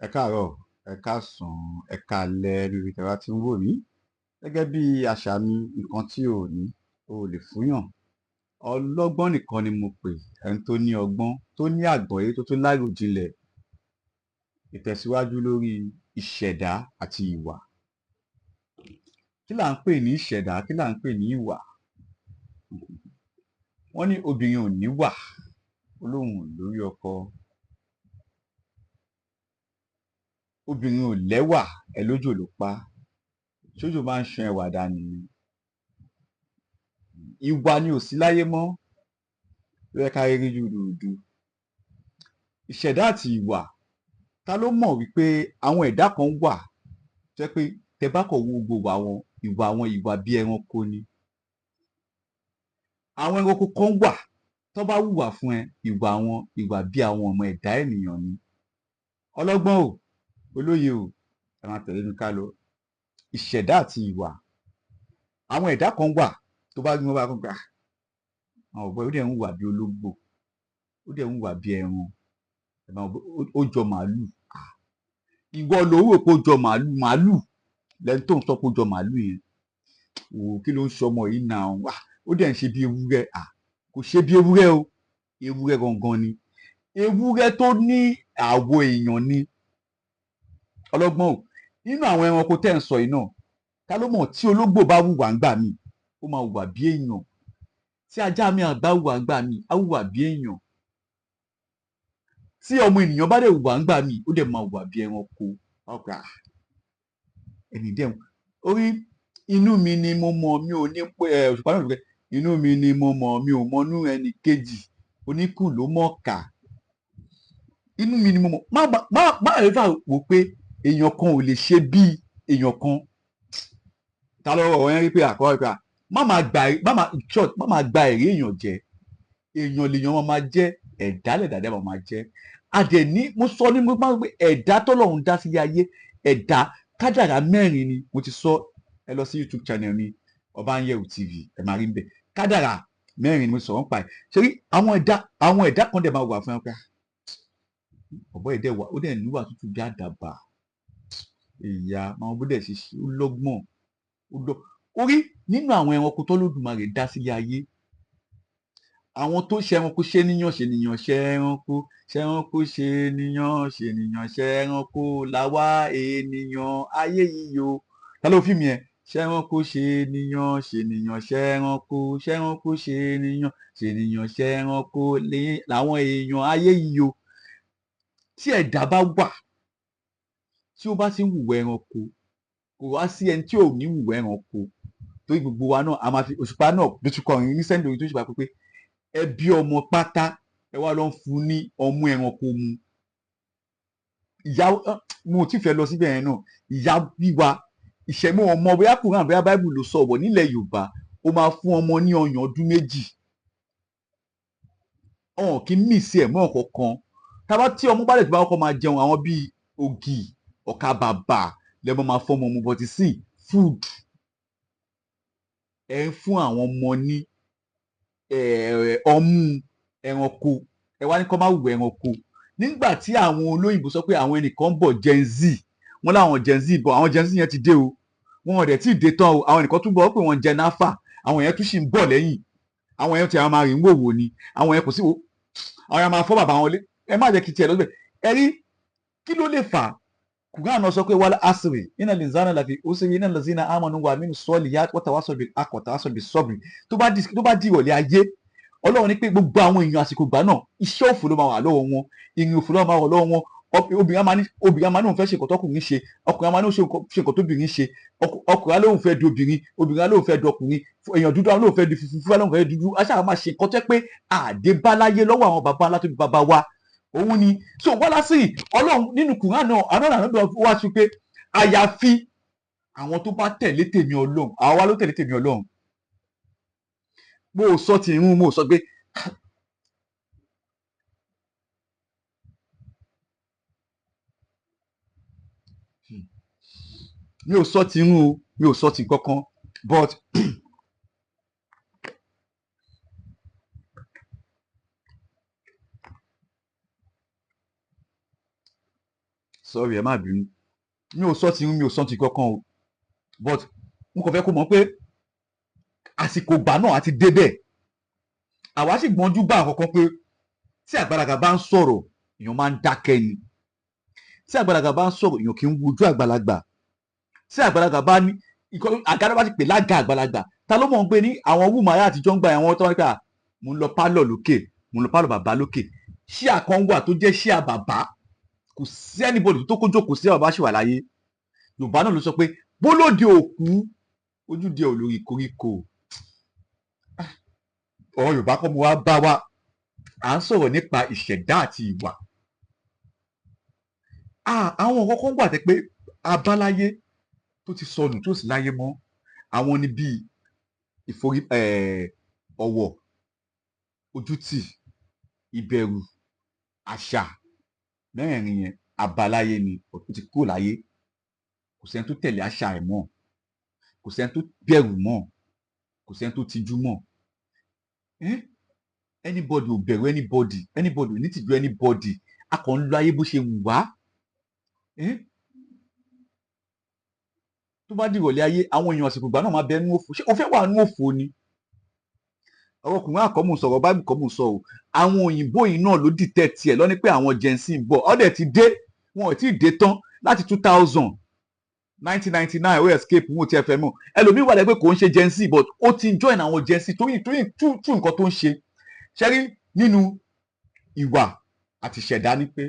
Ẹ káàárọ̀, ẹ káàsán, ẹ káalẹ́ níbi tí ẹ bá ti ń wò mí. Gẹ́gẹ́ bí àṣà mi, nǹkan tí o ò ní, o ò lè fúnyàn. Ọlọ́gbọ́n nìkan ni mo pè, ẹni tó ní ọgbọ́n, tó ní àgbọ́yé, tó tún láròjinlẹ̀. Ìtẹ̀síwájú lórí ìṣẹ̀dá àti ìwà. Kí là ń pè ní ìṣẹ̀dá? Kí là ń pè ní ìwà? Wọ́n ní obìnrin ò níwà, ó lóun ò lórí ọkọ. Obìnrin ò lẹ́wà, ẹ lójò ló pa á. Ṣójò máa ń ṣan ẹwà dànù ni. Ìwà ni ò sí láyé mọ́, ló jẹ́ káyé rí rúdurùdu. Ìṣẹ̀dá àti ìwà, ta ló mọ̀ wípé àwọn ẹ̀dá kan wà tó jẹ́ pé tẹ bá kàn wo gbogbo ìwà wọn, ìwà wọn ìwà bí ẹranko ni. Àwọn ẹranko kan wà tán bá hùwà fún ẹ, ìwà wọn ìwà bí àwọn ọmọ ẹ̀dá ènìyàn ni. Ọlọ́gbọ́n o, olóye o, ẹ máa tẹ̀lé mi ká lọ. Ìṣẹ̀dá àti ìwà. Àwọn ẹ̀dá kan wà tó bá rí wọn báyìí, wàá kàn pé, àwọn bọ̀bọ́ yìí ó dẹ̀ ń hùwà bí ológbò, ó dẹ̀ ń hùwà bí ẹran, ẹ máa wò ó jọ màálù. Ìwọ lò ń rò pé ó jọ màálù, màálù lẹni tó ń sọ pé ó jọ màálù yẹn. Wò ó, kí ló ń ṣọmọ yìí now? Ó dẹ̀ ń ṣe bí ewúrẹ́. Kò ṣe bí ewúrẹ́ o, ewúrẹ́ gangan ni. Ewúrẹ́ tó ní àwọ̀ èèyàn ni. Ọlọ́gbọ́n o, nínú àwọn ẹranko tẹ́ ń sọ yìí náà, ta ló mọ̀ tí ológbò bá hùwà ńgbà míì, ó máa hùwà bí èèyàn. Tí ajá mi bá hùwà ńgbà míì, á hùwà bí èèyàn. Tí ọmọ ènìyàn bá dẹ̀ hùwà ńgbà míì, ó dẹ̀ máa hùwà bí ẹranko. Wàá wò pé ẹni dẹ̀ ń orí inú mi ni mo mọ̀, mi ò ní pé ẹ òṣùpá náà ló pé inú mi ni mo mọ̀, mi ò mọnú ẹnì kejì, oníkùn ló mọ̀ kà. Inú mi ni mo mọ̀. Má má má ever wò pé èèyàn kan ò lè ṣe bí èèyàn kan. Ta ló ọ̀rọ̀ yẹn rí pé àkọ́kọ́ pé má máa gba, má máa short, má máa gba èrè èèyàn jẹ. Èèyàn lèèyàn máa máa jẹ́, ẹ̀dá lẹ̀dá dẹ̀ máa máa jẹ́. A dẹ̀ ní, mo sọ ní mo máa ń pé ẹ̀dá tọ́lọ́run dá sílé ayé, ẹ̀dá kádàrá mẹ́rin ni mo ti sọ. Ẹ lọ sí YouTube channel mi, Ọbáyẹ̀wò TV, ẹ máa rí ń bẹ̀. Kádàrá mẹ́rin ni mo sọ̀rọ̀ nípa ẹ̀. Ṣé rí àwọn ẹ̀dá kan dẹ̀ máa wà fún ẹ pé ọ̀bọ yìí dẹ̀ wà, ó dẹ̀ níwà tútù bí àdàbà. Ìyá, àwọn bó dẹ̀ ṣe ṣe, ó lọ́gbọ́n, ó lọ́. Orí nínú àwọn ẹranko tọ́lọ́dùmarè dá sílé ayé, àwọn tó ṣe ẹranko ṣe níyàn ṣe níyàn ṣe ẹranko, ṣe ẹranko ṣe níyàn ṣe níyàn ṣe ẹranko làwa ènìyàn ayé yìí o. Ta ló fíìmù yẹn? Ṣe ẹranko ṣe níyàn ṣe níyàn ṣe ẹranko, ṣe ẹranko ṣe níyàn ṣe níyàn ṣe ẹranko làwọn èèyàn ayé yìí o. Tí ẹ̀dá bá wà tí ó bá ti ń hùwà ẹranko, kò wá sí ẹni tí ò ní hùwà ẹranko. Torí gbogbo wa náà a máa fi òṣùpá náà ló ti kọrin ní sẹ́ńdì orí tó ṣùpá pé ẹ bí ọmọ pátá ẹ wá lọ ń fún ní ọmú ẹranko mu. Ìyá mo ò tí fẹ́ lọ síbẹ̀ yẹn náà. Ìyá bí wa ìṣẹ̀mú ọmọ bóyá Kùránì bóyá Báíbù ló sọ ọ̀bọ̀ nílẹ̀ Yorùbá, ó máa fún ọmọ ní ọyàn ọdún méjì. Ọ̀hún kì í mì sí ẹ̀ mọ́ ọ̀kọ̀ọ̀kan. Tábá tí ọmọ bá lè tí bá kọ́kọ́ máa jẹun àwọn bíi ògì, ọkà bàbà lẹ́mọ̀ máa fọ́mọ mu, but sí food. Ẹ ń fún àwọn ọmọ ní ọmú ẹranko, ẹ wá ní kó má hùwà ẹranko. Nígbà tí àwọn olóyìnbó sọ pé àwọn ẹnìkan ń bọ̀ Gen Z, wọ́n láwọn Gen Z bọ̀, àwọn Gen Z yẹn ti dé o. Wọn ò dẹ̀ tí ì dé tán o. Àwọn ẹnìkan tún bọ̀ pé wọ́n Gen Alpha, àwọn yẹn tún sì ń bọ̀ lẹ́yìn. Àwọn yẹn tí àwọn máa rìn wòwò ni. Àwọn yẹn kò sí wo, àwọn yẹn máa fọ́ bàbá wọn lé. Ẹ má jẹ́ kí tiẹ̀ lọ́sibẹ̀. Ẹ rí kí ló lè fà á? Kùránì náà sọ pé wal asri innal insana lafi usri innal lazina amanu wa amilu solihati wa tawasaw bil haqqi wa tawasaw bis sabri. Tó bá di ìrọ̀lẹ́ ayé, Ọlọ́run ní pé gbogbo àwọn èèyàn àsìkò ìgbà náà iṣẹ́ òfò ló máa wà lọ́wọ́ wọn, ìrìn òfò ló máa wà lọ́wọ́ wọn. Obìnrin á máa ní òun fẹ́ ṣe nǹkan tọkùnrin ṣe, ọkùnrin á máa ní òun ṣe nǹkan tóbìnrin ṣe, ọkùnrin á lóun fẹ́ di obìnrin, obìnrin á lóun fẹ́ di ọkùnrin, èèyàn dúdú á lóun fẹ́ di funfun, funfun á lóun fẹ́ di dúdú. A ṣáà máa ṣe nǹkan tó jẹ́ pé àdébáláyé lọ́wọ́ àwọn baba ńlá tó bí baba wa. Òun ni so wọ́n lásìrì Ọlọ́run nínú Kùránì náà, àná náà ló wá sí pé àyàfi àwọn tó bá tẹ̀lé tèmi Ọlọ́run, àwa ló tẹ̀lé tèmi Ọlọ́run. Mo ò sọ ti irun, mo ò sọ pé mi ò sọ ti irun o, mi ò sọ ti kankan, but Sorry, ẹ má bínú, mi ò sọ ti mi ò sọ ti kankan o, but n kò fẹ́ kó mọ̀ pé àsìkò ìgbà náà àti débẹ̀. Àwa sì gbọ́njú bá àkọ́kọ́ pé tí àgbàlagbà bá ń sọ̀rọ̀, èèyàn máa ń dákẹ́ ni. Tí àgbàlagbà bá ń sọ̀rọ̀, èèyàn kì í wojú àgbàlagbà. Tí àgbàlagbà bá ní àga bá ti pè lága àgbàlagbà, ta ló mọ̀ ń pé ní àwọn wùmọ̀ ayé àtijọ́ ń gba àwọn tó wọ́n ní pé mo ń lọ pálọ̀ lókè, mo ń lọ pálọ̀ bàbá lókè. Ṣíà kan wà tó jẹ́ ṣíà bàbá, kò sí anybody tó kó jókòó sí bàbá ṣì wà láyé. Yorùbá náà ló sọ pé bólóde òkú ojúde ò lórí koríko. Ọ̀rọ̀ Yorùbá kọ́ mo wá bá wa, à ń sọ̀rọ̀ nípa ìṣẹ̀dá àti ìwà. Àwọn nǹkan kan wà tẹ́ pé abáláyé tó ti sọnù, tó sì láyé mọ́. Àwọn ni bíi ìforí, ọ̀wọ̀, ojútì, ìbẹ̀rù, àṣà. Mẹ́rẹ̀ẹ̀rin yẹn, abáláyé ni, ó ti kúrò láyé. Kò sẹ́ni tó tẹ̀lé àṣà ẹ̀ mọ́, kò sẹ́ni tó bẹ̀rù mọ́, kò sẹ́ni tó tijú mọ́. Anybody ò bẹ̀rù anybody, anybody ò ní tìjú anybody. A kàn ń lo ayé bó ṣe wù wá. Tó bá dìrọ̀lẹ́ ayé, àwọn èèyàn àsìkò ìgbà náà máa bẹ nú òfò. Ṣé o fẹ́ wà nú òfò ni? Ọ̀rọ̀ ọkùnrin àkọ́mù sọ̀rọ̀, báìbù kọ́mù sọ o. Àwọn òyìnbó yìí náà ló dìtẹ̀ tiẹ̀ lọ́ní pé àwọn Gen Z ń bọ̀. Ọ̀dẹ̀ ti dé, wọn ò tí ì dé tán. Láti 2000, 1999, ó escape, wọn ò tiẹ̀ fẹ́ mọ̀. Ẹlòmíín wà lẹ́gbẹ̀ẹ́, kò ń ṣe Gen Z, but ó ti join àwọn Gen Z torí tú nǹkan tó ń ṣe ṣẹ́rí nínú ìwà àti ìṣẹ̀dá ni pé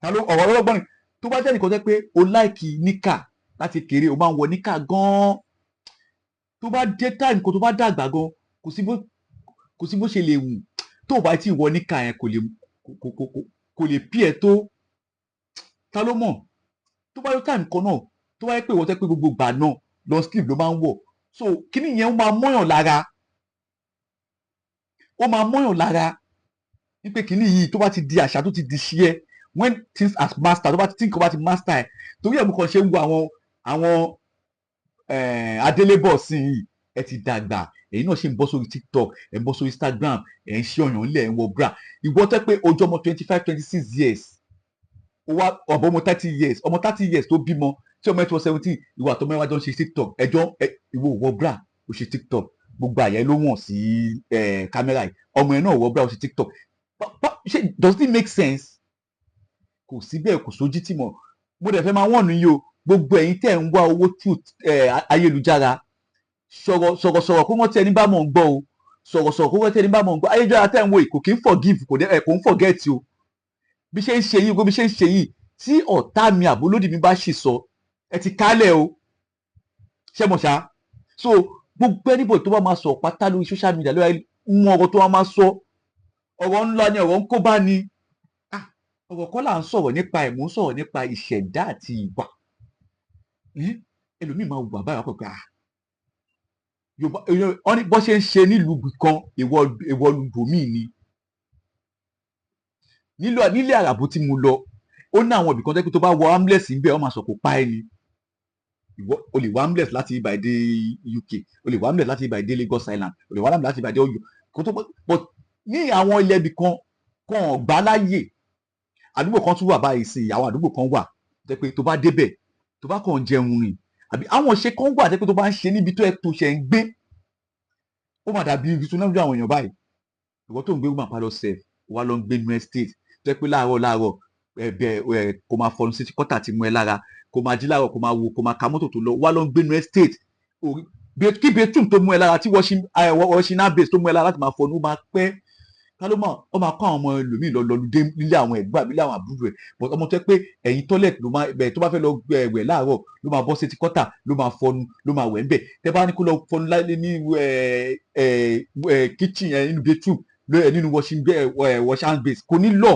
ta ló ọ̀rọ̀ ọlọ́gbọ́n ni. Tó bá jẹ́ nìkan jẹ́ pé o like níkà láti kéré, o máa ń wọ níkà gan-an, tó bá dé time kan, tó bá dàgbà gan, kò sí bó ṣe lè wù tó o bá tí ì wọ níkà yẹn, kò lè kò kò kò kò lè pí ẹ tó. Ta ló mọ̀? Tó bá yọ time kan náà, tó bá yẹ pé ìwọ tẹ́ pé gbogbo ìgbà náà long sleeve ló máa ń wọ̀, so kíní yẹn, ó máa mọ́yàn lára, ó máa mọ́yàn lára wípé kíní yìí, tó bá ti di àṣà, tó ti di ṣíẹ́, when things are master, tó bá ti tí nǹkan bá ti master ẹ̀. Torí ẹ̀ mú kan ṣe ń wo àwọn adélébọ̀ sí yìí. Ẹ ti dàgbà, ẹ̀yin náà ṣì ń bọ́ sórí TikTok, ẹ̀ ń bọ́ sórí Instagram, ẹ̀ ń ṣí ọyàn ńlẹ̀, ẹ̀ ń wọ bra. Ìwọ tẹ́ pé ojú ọmọ 25, 26 years, ó wá ọ̀bọ̀ ọmọ 30 years, ọmọ 30 years tó bímọ, tí ọmọ ẹ̀ tó 17, ìwọ àtọmọ ẹ̀ wá jọ ń ṣe TikTok, ẹjọ́ ìwọ ò wọ bra, ó ṣe TikTok, gbogbo àyẹ̀ ló wọ̀n sí kámẹ́rà yìí. Ọmọ ẹ̀ náà wọ bra, ó ṣe TikTok. Ṣé does it make sense? Kò sí bẹ́ẹ̀, kò sójú tì mọ́. Mo dẹ̀ fẹ́ máa wọ̀n yín o, gbogbo ẹ̀yin tẹ́ ń wá owó through ayélujára, sọ̀rọ̀ sọ̀rọ̀ sọ̀rọ̀ kó wọ́n tí ẹni bá mọ̀ ń gbọ́ o, sọ̀rọ̀ sọ̀rọ̀ kó wọ́n tí ẹni bá mọ̀ ń gbọ́. Ayélujára tẹ́ ń wo yìí, kò kí ń forgive, kò dé ẹ̀, kò ń forget o. Bí ṣe ń ṣe yìí, bí ṣe ń ṣe yìí, tí ọ̀tá mi àbólódì mi bá ṣì sọ, ẹ ti kálẹ̀ o. Ṣé mo ṣá? So gbogbo anybody tó bá máa sọ pátá lórí social media, lórí mú ọ̀rọ̀ tó wá máa sọ, ọ̀rọ̀ ńlá ni, ọ̀rọ̀ ń kó bá ni. Ah, ọ̀rọ̀ kọ́ là ń sọ̀rọ̀ nípa ẹ̀, mò ń sọ̀rọ̀ nípa ìṣẹ̀dá àti ìwà. Ẹlòmíì máa wà báyìí wá pé, ah, Yorùbá wọ́n ní bó ṣe ń ṣe nílùú kan, ìwọ bòmíì ni. Nílò nílé àràbò tí mo lọ, ó ní àwọn ibìkan tẹ́ pé tó bá wọ armless níbẹ̀, wọ́n máa sọ kó pa ẹ́ ni. Ìwọ o lè wọ armless láti ibà dé UK, o lè wọ armless láti ibà dé Lagos Island, o lè wọ armless láti ibà dé Ọ̀yọ́ kó tó. But ní àwọn ilẹ̀ ibì kan kan ọ̀gbá láàyè, àdúgbò kan tún wà báyìí sí, àwọn àdúgbò kan wà tẹ́ pé tó bá débẹ̀, tó bá kàn ń jẹun rìn, àbí àwọn ṣe kan wà tẹ́ pé tó bá ń ṣe níbi tó ẹ tó ṣe ń gbé, ó mà dàbí ibi tó náà ju àwọn èèyàn báyìí. Ìwọ tó ń gbé woman parlour sef, wà lọ ń gbé nu estate tó yẹ pé láàárọ̀ láàárọ̀ ẹbẹ ẹ kó máa fọnú sí kọ́tà tí mú ẹ lára, kó máa jí láàárọ̀, kó máa wo, kó máa ka mọ́tò tó lọ, wà lọ ń gbé nu estate. Kí bathroom tó mú ẹ lára, tí washing hand base tó mú ẹ lára láti máa fọnú, ó máa pẹ́. Ká ló mọ̀? Ó máa kọ́ àwọn ọmọ ẹlòmíì lọ lọlùdé nílé àwọn ẹ̀gbọ́n àbí ilé àwọn àbúrò ẹ̀, but ọmọ tó yẹ pé ẹ̀yìn toilet ló máa bẹ̀, tó bá fẹ́ lọ wẹ̀ láàárọ̀, ló máa bọ́ sétí kọ́tà, ló máa fọnu, ló máa wẹ̀ ńbẹ̀. Tẹ́ bá ní kó lọ fọnu láyé ní ẹ ẹ kitchen ẹ, nínú bathroom, nínú wash hand base, kò ní lọ.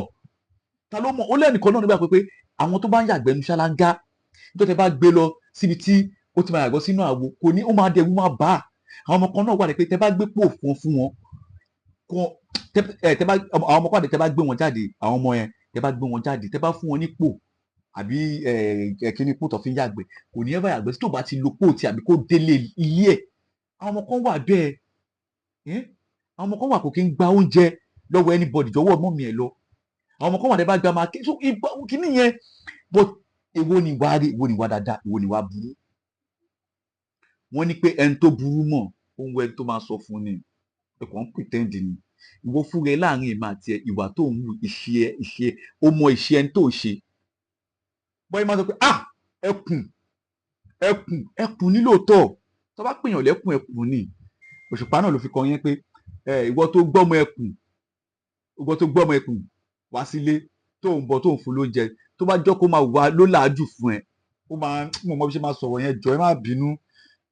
Ta ló mọ̀? Ó lẹ́nìkan náà nígbà pé àwọn tó bá ń yàgbẹ́ nu ṣáláńgá, nítorí tẹ́ bá gbé lọ síbi tí ó ti máa yàgbọ́ sínú àwo, kò ní, ó máa dẹ̀rù máa bá àwọn ọmọ kan náà wà ní pé tẹ́ bá gbé pò fún wọn kọ, tẹ́ bá àwọn ọmọ kan àti tẹ́ bá gbé wọn jáde, àwọn ọmọ yẹn, tẹ́ bá gbé wọn jáde, tẹ́ bá fún wọn ní pò àbí ẹ ẹ kíní pò tó fi ń yàgbẹ́, kò ní ẹ́fà yàgbẹ́ sí tó bá ti lo pò tí àbí kó délé ilé ẹ̀. Àwọn ọmọ kan wà bẹ́ẹ̀ ẹ́, àwọn ọmọ kan wà kò kí ń gba oúnjẹ lọ́wọ́ anybody, jọ̀wọ́ ọmọ mi ẹ̀ lọ. Àwọn ọmọ kan wà tẹ́ bá gba máa ké. So ìgbà kíní yẹn, but Èwo ni ìwà rí? Èwo ni ìwà dáadáa? Èwo ni ìwà burú? Wọ́n ní pé ẹni tó burú mọ̀, ó ń wọ ẹni tó máa sọ fún ni. Ẹ kàn ń pretend ni. Ìwọ fúnra ẹ, láàrin èmi àti ẹ, ìwà tó ń wù, ìṣe ẹ, ìṣe, ó mọ ìṣe ẹni tó ń ṣe. Bọ́yìí máa sọ pé, "Ah, ẹkùn, ẹkùn, ẹkùn ní." Lóòótọ́, tó bá pèèyàn lẹ́kùn, ẹkùn ni. Òṣùpá náà ló fi kọ yẹn pé ẹ ìwọ tó gbọ́mọ ẹkùn, ìwọ tó gbọ́mọ ẹkùn wá sílé, tó ń bọ̀, tó ń fún lóúnjẹ, tó bá jọ́ kó máa wà ló làájù fún ẹ. Ó máa, mo mọ bí ṣe máa sọ̀rọ̀ yẹn. Jọ, ẹ má bínú,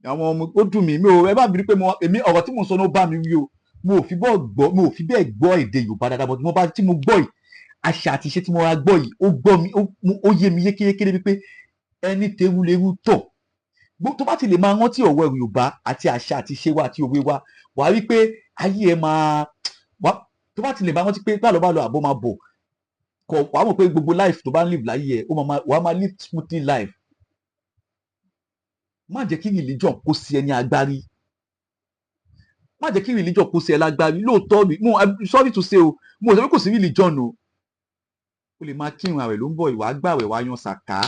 àwọn ọmọ, ó dùn mí. Mi ò, ẹ má bínú pé mo, èmi, ọ̀rọ̀ tí mo sọ ní ó bá mi wí o. Mo ò fi bẹ́ẹ̀ gbọ́, mo ò fi bẹ́ẹ̀ gbọ́ èdè Yorùbá dáadáa, but mo bá tí mo gbọ́ yìí, àṣà àti ìṣe tí mo ra gbọ́ yìí, ó gbọ́ mi, ó yé mi yékéyéké débi pé ẹni tewúlerú tọ̀. Tó bá ti lè máa rántí ọ̀rọ̀ Yorùbá àti àṣà àti ìṣe wa àti òwe wa, wàá rí pé ayé ẹ máa wá. Tó bá ti lè máa rántí pé bá lọ bá lọ, àbọ̀ máa bọ̀ kọ, wàá mọ̀ pé gbogbo life tó bá ń live láyé ẹ, ó máa, wàá máa live smoothly life. Má jẹ́ kí religion kó sí ẹ ní agbárí. Má jẹ́ kí religion kó sí ẹ lágbárí. Lóòótọ́ mi, mo, I'm sorry to say o, mo sọ pé kò sí religion o. O lè máa kírun, àwẹ̀ ló ń bọ̀, ìwà gbàwẹ̀, wàá yan sàká.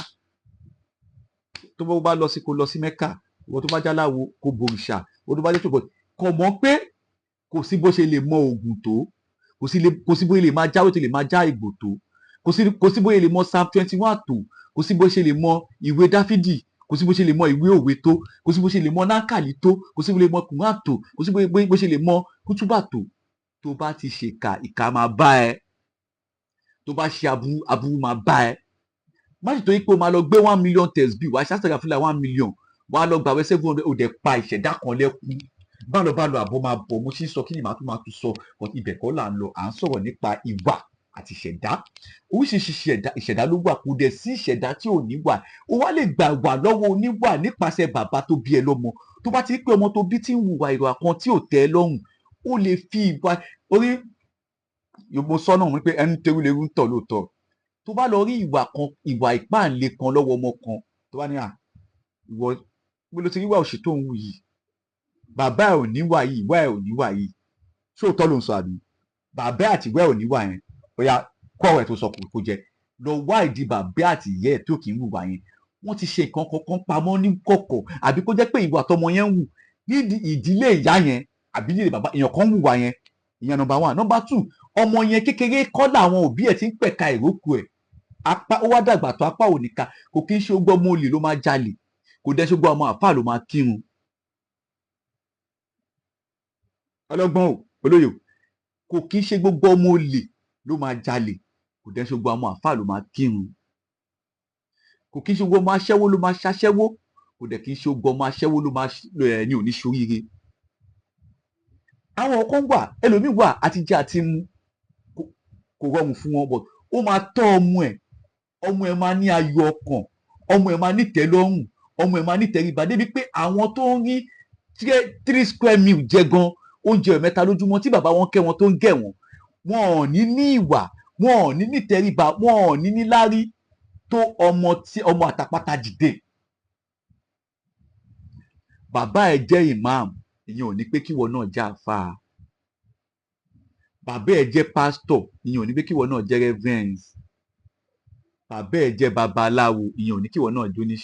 Tó bá lọ sí, kó lọ sí Mẹ́kà. Ìwọ tó bá jáláwo, kó borìṣà. Ìwọ tó bá jẹ́ tó bọ̀ kò mọ̀ pé kò sí bó ṣe lè mọ oògùn tó, kò sí bó ṣe lè máa jáwé tó lè máa já ìgbò tó, kò sí bó ṣe lè mọ Psalm 21 tó, kò sí bó ṣe lè mọ ìwé Dáfídì, kò sí bó ṣe lè mọ ìwé òwe tó, kò sí bó ṣe lè mọ nákàlí tó, kò sí bó ṣe lè mọ kùrán tó, kò sí bó ṣe lè mọ kútúbà tó. Tó bá ti ṣèkà, ìkà máa bá ẹ. Tó bá ṣe aburú, aburú máa bá ẹ. Má sì torí pé o máa lọ gbé 1 million tẹ̀sbí, wàá ṣàṣàgà fúnra 1 million, wàá lọ gbàwé 700, ó dẹ̀ pa ìṣẹ̀dá kan lẹ́kún. Bá lọ bá lọ, àbọ̀ máa bọ̀. Mo ṣì ń sọ, kí ni màá tún máa tún sọ? But ibẹ̀ kọ́ là ń lọ. À ń sọ̀rọ̀ nípa ìwà àti ìṣẹ̀dá. Oríṣiríṣi ìṣẹ̀dá, ìṣẹ̀dá ló wà. Kò dẹ̀ sí ìṣẹ̀dá tí ò ní wà. Ó wá lè gbà wà lọ́wọ́ oníwà nípasẹ̀ bàbá tó bí ẹ lọ́mọ. Tó bá ti rí pé ọmọ tó bí ti ń hùwà ìwà kan tí ò tẹ́ ẹ lọ́rùn, ó lè fi ìwà orí. Mo sọ náà wípé ẹni tewúlewu ń tọ̀ lóòótọ́. Tó bá lọ rí ìwà kan, ìwà ìpáǹle kan lọ́wọ́ ọmọ kan, tó bá ní à ìwọ bí ló ti rí ìwà òṣì tó ń wù yìí, bàbá ẹ ò níwà yìí, ìwà ẹ ò níwà yìí, ṣóòótọ́ ló ń sọ àbí bàbá àti ìwà ẹ ò níwà yẹn? Ó yá, kọ́ ọ̀rọ̀ ẹ̀ tó sọ kò jẹ lọ wá ìdí bàbá àti ìyá ẹ̀ tó kì í hùwà yẹn. Wọ́n ti ṣe nǹkan kankan pamọ́ ní kọ̀kọ̀, àbí kó jẹ́ pé ìwà tọmọ yẹn ń wù nídìí ìdílé ìyá yẹn àbí ìdílé bàbá, èèyàn kan ń hùwà yẹn. Ìyẹn number one. Number two, ọmọ yẹn, kékeré kọ́ làwọn òbí ẹ̀ ti ń pẹ̀ka ìrókò ẹ̀. Apá ó wá dàgbà tó, apá ò ní ka. Kò kí ń ṣe ogbó ọmọ olè ló máa jalè, kò dẹ́ ṣe ogbó ọmọ àfáà ló máa kírun. Ọlọ́gbọ́n o, olóyè o, kò kí ń ṣe gbogbo ọmọ olè ló máa jalè, kò dẹ́ ṣe gbogbo ọmọ àfáà ló máa kírun. Kò kí ń ṣe gbogbo ọmọ aṣẹ́wó ló máa ṣaṣẹ́wó, kò dẹ̀ kí ń ṣe gbogbo ọmọ aṣẹ́wó ló máa ní òní ṣoríire. Àwọn kan wà, ẹlòmíì wà, àti jẹ àti mu kò rọrùn fún wọn, but ó máa tọ́ ọmọ ẹ̀, ọmọ ẹ̀ máa ní ayọ̀ ọkàn, ọmọ ẹ̀ máa ní ìtẹ́lọ́rùn, ọmọ ẹ̀ máa ní ìtẹríba, débi pé àwọn tó ń rí three square meal jẹ gan, oúnjẹ mẹ́ta lójúmọ́ tí bàbá wọn kẹ́ wọn tó ń gẹ̀ wọ́n, wọn ò ní ní ìwà, wọn ò ní ní ìtẹríba, wọn ò ní ní lárí tó ọmọ tí ọmọ àtàpátá dìde. Bàbá ẹ̀ jẹ́ imam, ìyẹn ò ní pé kíwọ náà jẹ́ àfáà. Bàbá ẹ̀ jẹ́ pásítọ̀, ìyẹn ò ní pé kíwọ náà jẹ́ reverend. Bàbá ẹ̀ jẹ́ babaláwo, ìyẹn ò ní kíwọ náà jóníṣẹ́.